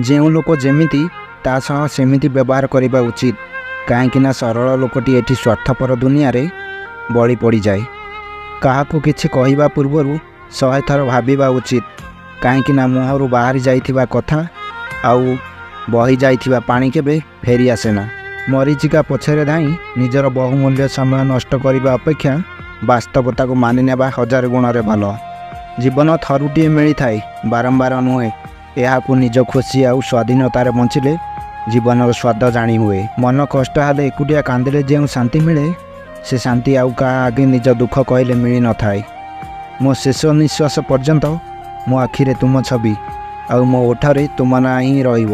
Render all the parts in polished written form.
ଯେଉଁ ଲୋକ ଯେମିତି, ତା ସହ ସେମିତି ବ୍ୟବହାର କରିବା ଉଚିତ, କାହିଁକିନା ସରଳ ଲୋକଟି ଏଠି ସ୍ୱାର୍ଥପର ଦୁନିଆରେ ବଳି ପଡ଼ିଯାଏ। କାହାକୁ କିଛି କହିବା ପୂର୍ବରୁ 100 ଥର ଭାବିବା ଉଚିତ, କାହିଁକିନା ମୁହଁରୁ ବାହାରି ଯାଇଥିବା କଥା ଆଉ ବହି ଯାଇଥିବା ପାଣି କେବେ ଫେରି ଆସେନା। ମରିଚିକା ପଛରେ ଧାଇଁ ନିଜର ବହୁମୂଲ୍ୟ ସମୟ ନଷ୍ଟ କରିବା ଅପେକ୍ଷା ବାସ୍ତବତାକୁ ମାନିନେବା ହଜାର ଗୁଣରେ ଭଲ। ଜୀବନ ଥରୁଟିଏ ମିଳିଥାଏ, ବାରମ୍ବାର ନୁହେଁ। ଏହାକୁ ନିଜ ଖୁସି ଆଉ ସ୍ୱାଧୀନତାରେ ବଞ୍ଚିଲେ ଜୀବନର ସ୍ୱାଦ ଜାଣି ହୁଏ। ମନ କଷ୍ଟ ହେଲେ ଏକୁଟିଆ କାନ୍ଦିଲେ ଯେଉଁ ଶାନ୍ତି ମିଳେ, ସେ ଶାନ୍ତି ଆଉ କାହା ଆଗେ ନିଜ ଦୁଃଖ କହିଲେ ମିଳିନଥାଏ। ମୋ ଶେଷ ନିଶ୍ୱାସ ପର୍ଯ୍ୟନ୍ତ ମୋ ଆଖିରେ ତୁମ ଛବି ଆଉ ମୋ ଓଠରେ ତୁମ ନାଁ ହିଁ ରହିବ।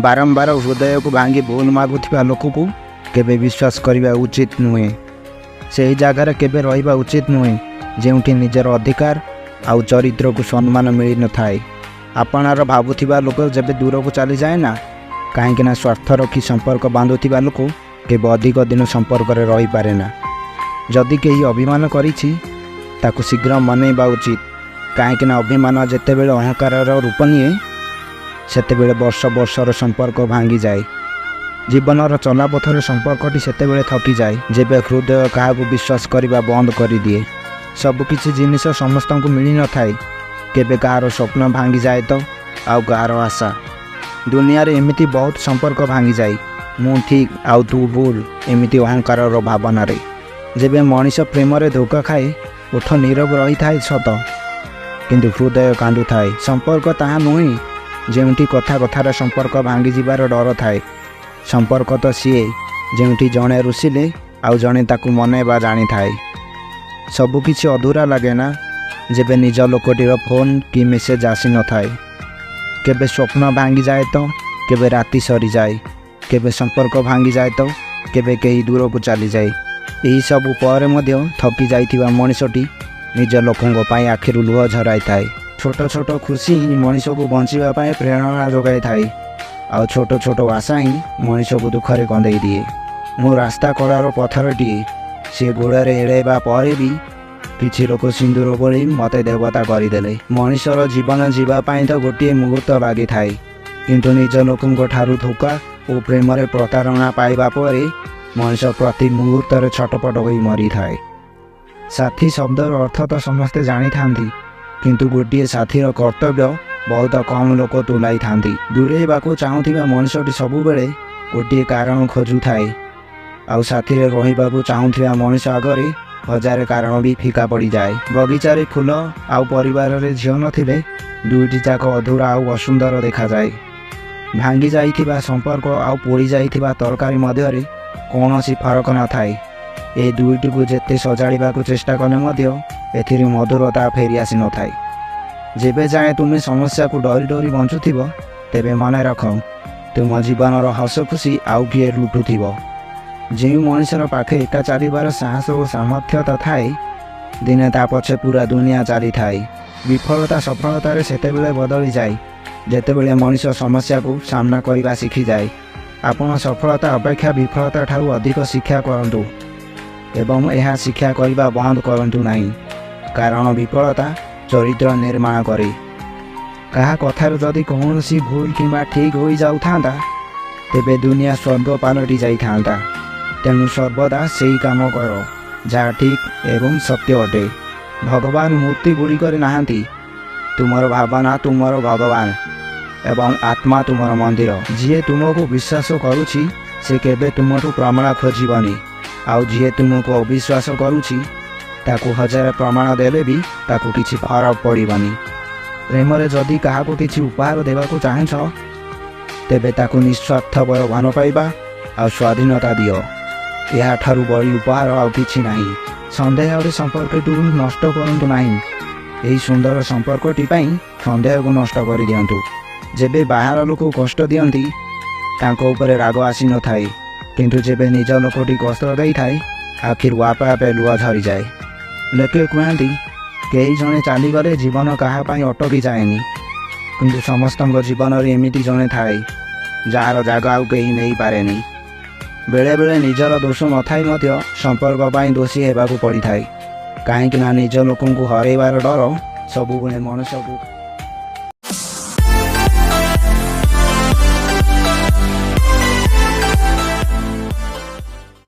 ବାରମ୍ବାର ହୃଦୟକୁ ଭାଙ୍ଗି ଭୁଲ ମାଗୁଥିବା ଲୋକକୁ କେବେ ବିଶ୍ୱାସ କରିବା ଉଚିତ ନୁହେଁ। ସେହି ଜାଗାରେ କେବେ ରହିବା ଉଚିତ ନୁହେଁ, ଯେଉଁଠି ନିଜର ଅଧିକାର ଆଉ ଚରିତ୍ରକୁ ସମ୍ମାନ ମିଳିନଥାଏ। ଆପଣାର ଭାବୁଥିବା ଲୋକ ଯେବେ ଦୂରକୁ ଚାଲିଯାଏ ନା, କାହିଁକିନା ସ୍ୱାର୍ଥ ରଖି ସମ୍ପର୍କ ବାନ୍ଧୁଥିବା ଲୋକ କେବେ ଅଧିକ ଦିନ ସମ୍ପର୍କରେ ରହିପାରେ ନା। ଯଦି କେହି ଅଭିମାନ କରିଛି, ତାକୁ ଶୀଘ୍ର ମନେଇବା ଉଚିତ, କାହିଁକିନା ଅଭିମାନ ଯେତେବେଳେ ଅହଙ୍କାରର ରୂପ ନିଏ, ସେତେବେଳେ ବର୍ଷ ବର୍ଷର ସମ୍ପର୍କ ଭାଙ୍ଗିଯାଏ। ଜୀବନର ଚଲାପଥରେ ସମ୍ପର୍କଟି ସେତେବେଳେ ଥକିଯାଏ, ଯେବେ ହୃଦୟ କାହାକୁ ବିଶ୍ୱାସ କରିବା ବନ୍ଦ କରିଦିଏ। ସବୁକିଛି ଜିନିଷ ସମସ୍ତଙ୍କୁ ମିଳିନଥାଏ। କେବେ କାହାର ସ୍ୱପ୍ନ ଭାଙ୍ଗିଯାଏ ତ ଆଉ କାହାର ଆଶା। ଦୁନିଆରେ ଏମିତି ବହୁତ ସମ୍ପର୍କ ଭାଙ୍ଗିଯାଏ, ମୁଁ ଠିକ୍ ଆଉ ତୁ ଭୁଲ, ଏମିତି ଅହଙ୍କାରର ଭାବନାରେ। ଯେବେ ମଣିଷ ପ୍ରେମରେ ଧୋକା ଖାଏ, ଓଠ ନୀରବ ରହିଥାଏ ସତ, କିନ୍ତୁ ହୃଦୟ କାନ୍ଦୁଥାଏ। ସମ୍ପର୍କ ତାହା ନୁହେଁ, ଯେଉଁଠି କଥା କଥାରେ ସମ୍ପର୍କ ଭାଙ୍ଗିଯିବାର ଡର ଥାଏ। ସମ୍ପର୍କ ତ ସିଏ, ଯେଉଁଠି ଜଣେ ରୁଷିଲେ ଆଉ ଜଣେ ତାକୁ ମନେଇବା ଜାଣିଥାଏ। ସବୁକିଛି ଅଧୁରା ଲାଗେ ନା, ଯେବେ ନିଜ ଲୋକଟିର ଫୋନ୍ କି ମେସେଜ୍ ଆସିନଥାଏ। କେବେ ସ୍ୱପ୍ନ ଭାଙ୍ଗିଯାଏ ତ କେବେ ରାତି ସରିଯାଏ। କେବେ ସମ୍ପର୍କ ଭାଙ୍ଗିଯାଏ ତ କେବେ କେହି ଦୂରକୁ ଚାଲିଯାଏ। ଏହିସବୁ ପରେ ମଧ୍ୟ ଥକି ଯାଇଥିବା ମଣିଷଟି ନିଜ ଲୋକଙ୍କ ପାଇଁ ଆଖିରୁ ଲୁହ ଝରାଇଥାଏ। ଛୋଟ ଛୋଟ ଖୁସି ହିଁ ମଣିଷକୁ ବଞ୍ଚିବା ପାଇଁ ପ୍ରେରଣା ଯୋଗାଇଥାଏ ଆଉ ଛୋଟ ଛୋଟ ଆଶା ହିଁ ମଣିଷକୁ ଦୁଃଖରେ କନ୍ଦେଇ ଦିଏ। ମୁଁ ରାସ୍ତା କଡ଼ର ପଥରଟିଏ, ସେ ଗୋଡ଼ରେ ଏଡ଼େଇବା ପରେ ବି କିଛି ଲୋକ ସିନ୍ଦୁର ବୋଳି ମୋତେ ଦେବତା କରିଦେଲେ। ମଣିଷର ଜୀବନ ଯିବା ପାଇଁ ତ ଗୋଟିଏ ମୁହୂର୍ତ୍ତ ଲାଗିଥାଏ, କିନ୍ତୁ ନିଜ ଲୋକଙ୍କ ଠାରୁ ଧୋକା ଓ ପ୍ରେମରେ ପ୍ରତାରଣା ପାଇବା ପରେ ମଣିଷ ପ୍ରତି ମୁହୂର୍ତ୍ତରେ ଛଟପଟ ହୋଇ ମରିଥାଏ। ସାଥୀ ଶବ୍ଦର ଅର୍ଥ ତ ସମସ୍ତେ ଜାଣିଥାନ୍ତି, କିନ୍ତୁ ଗୋଟିଏ ସାଥୀର କର୍ତ୍ତବ୍ୟ ବହୁତ କମ୍ ଲୋକ ତୁଲାଇଥାନ୍ତି। ଦୂରେଇବାକୁ ଚାହୁଁଥିବା ମଣିଷଟି ସବୁବେଳେ ଗୋଟିଏ କାରଣ ଖୋଜୁଥାଏ ଆଉ ସାଥିରେ ରହିବାକୁ ଚାହୁଁଥିବା ମଣିଷ ଆଗରେ ହଜାରେ କାରଣ ବି ଫିକା ପଡ଼ିଯାଏ। ବଗିଚାରେ ଫୁଲ ଆଉ ପରିବାରରେ ଝିଅ ନଥିଲେ ଦୁଇଟି ଯାକ ଅଧୁରା ଆଉ ଅସୁନ୍ଦର ଦେଖାଯାଏ। ଭାଙ୍ଗି ଯାଇଥିବା ସମ୍ପର୍କ ଆଉ ପୋଡ଼ି ଯାଇଥିବା ତରକାରୀ ମଧ୍ୟରେ କୌଣସି ଫରକ ନଥାଏ। ଏ ଦୁଇଟିକୁ ଯେତେ ସଜାଡ଼ିବାକୁ ଚେଷ୍ଟା କଲେ ମଧ୍ୟ ଏଥିରେ ମଧୁରତା ଫେରି ଆସିନଥାଏ। ଯେବେ ଯାଏଁ ତୁମେ ସମସ୍ୟାକୁ ଡରି ଡରି ବଞ୍ଚୁଥିବ, ତେବେ ମନେ ରଖ, ତୁମ ଜୀବନର ହସ ଖୁସି ଆଉ କିଏ ଲୁଟୁଥିବ। ଯେଉଁ ମଣିଷର ପାଖେ ଏକା ଚାଲିବାର ସାହସ ଓ ସାମର୍ଥ୍ୟତା ଥାଏ, ଦିନେ ତା ପଛେ ପୁରା ଦୁନିଆ ଚାଲିଥାଏ। ବିଫଳତା ସଫଳତାରେ ସେତେବେଳେ ବଦଳିଯାଏ, ଯେତେବେଳେ ମଣିଷ ସମସ୍ୟାକୁ ସାମ୍ନା କରିବା ଶିଖିଯାଏ। ଆପଣ ସଫଳତା ଅପେକ୍ଷା ବିଫଳତା ଠାରୁ ଅଧିକ ଶିକ୍ଷା କରନ୍ତୁ ଏବଂ ଏହା ଶିକ୍ଷା କରିବା ବନ୍ଦ କରନ୍ତୁ ନାହିଁ, କାରଣ ବିଫଳତା ଚରିତ୍ର ନିର୍ମାଣ କରେ। କାହା କଥାରେ ଯଦି କୌଣସି ଭୁଲ କିମ୍ବା ଠିକ୍ ହୋଇଯାଉଥାନ୍ତା, ତେବେ ଦୁନିଆ ସ୍ୱର୍ଗ ପାଲଟି ଯାଇଥାନ୍ତା। ତେଣୁ ସର୍ବଦା ସେଇ କାମ କର, ଯାହା ଠିକ୍ ଏବଂ ସତ୍ୟ ଅଟେ। ଭଗବାନ ମୂର୍ତ୍ତି ଗୁଡ଼ିକରେ ନାହାନ୍ତି। ତୁମର ଭାବନା ତୁମର ଭଗବାନ ଏବଂ ଆତ୍ମା ତୁମର ମନ୍ଦିର। ଯିଏ ତୁମକୁ ବିଶ୍ୱାସ କରୁଛି, ସେ କେବେ ତୁମଠୁ ପ୍ରମାଣ ଖୋଜିବନି ଆଉ ଯିଏ ତୁମକୁ ଅବିଶ୍ୱାସ କରୁଛି, ତାକୁ ହଜାରେ ପ୍ରମାଣ ଦେଲେ ବି ତାକୁ କିଛି ଫରକ ପଡ଼ିବନି। ପ୍ରେମରେ ଯଦି କାହାକୁ କିଛି ଉପହାର ଦେବାକୁ ଚାହୁଁଛ, ତେବେ ତାକୁ ନିସ୍ୱାର୍ଥପର ଭଲ ପାଇବା ଆଉ ସ୍ୱାଧୀନତା ଦିଅ। ଏହାଠାରୁ ବଳି ଉପହାର ଆଉ କିଛି ନାହିଁ। ସନ୍ଦେହରେ ସମ୍ପର୍କଟିକୁ ନଷ୍ଟ କରନ୍ତୁ ନାହିଁ। ଏହି ସୁନ୍ଦର ସମ୍ପର୍କଟି ପାଇଁ ସନ୍ଦେହକୁ ନଷ୍ଟ କରିଦିଅନ୍ତୁ। ଯେବେ ବାହାର ଲୋକ କଷ୍ଟ ଦିଅନ୍ତି, ତାଙ୍କ ଉପରେ ରାଗ ଆସିନଥାଏ, କିନ୍ତୁ ଯେବେ ନିଜ ଲୋକଟି କଷ୍ଟ ଦେଇଥାଏ, ଆଖିରୁ ଆପେ ଆପେ ଲୁହ ଝରିଯାଏ। ଲୋକେ କୁହନ୍ତି, କେହି ଜଣେ ଚାଲିଗଲେ ଜୀବନ କାହା ପାଇଁ ଅଟକି ଯାଏନି, କିନ୍ତୁ ସମସ୍ତଙ୍କ ଜୀବନରେ ଏମିତି ଜଣେ ଥାଏ, ଯାହାର ଜାଗା ଆଉ କେହି ନେଇପାରେନି। ବେଳେବେଳେ ନିଜର ଦୋଷ ନଥାଇ ମଧ୍ୟ ସମ୍ପର୍କ ପାଇଁ ଦୋଷୀ ହେବାକୁ ପଡ଼ିଥାଏ, କାହିଁକିନା ନିଜ ଲୋକଙ୍କୁ ହରାଇବାର ଡର ସବୁବେଳେ ମଣିଷକୁ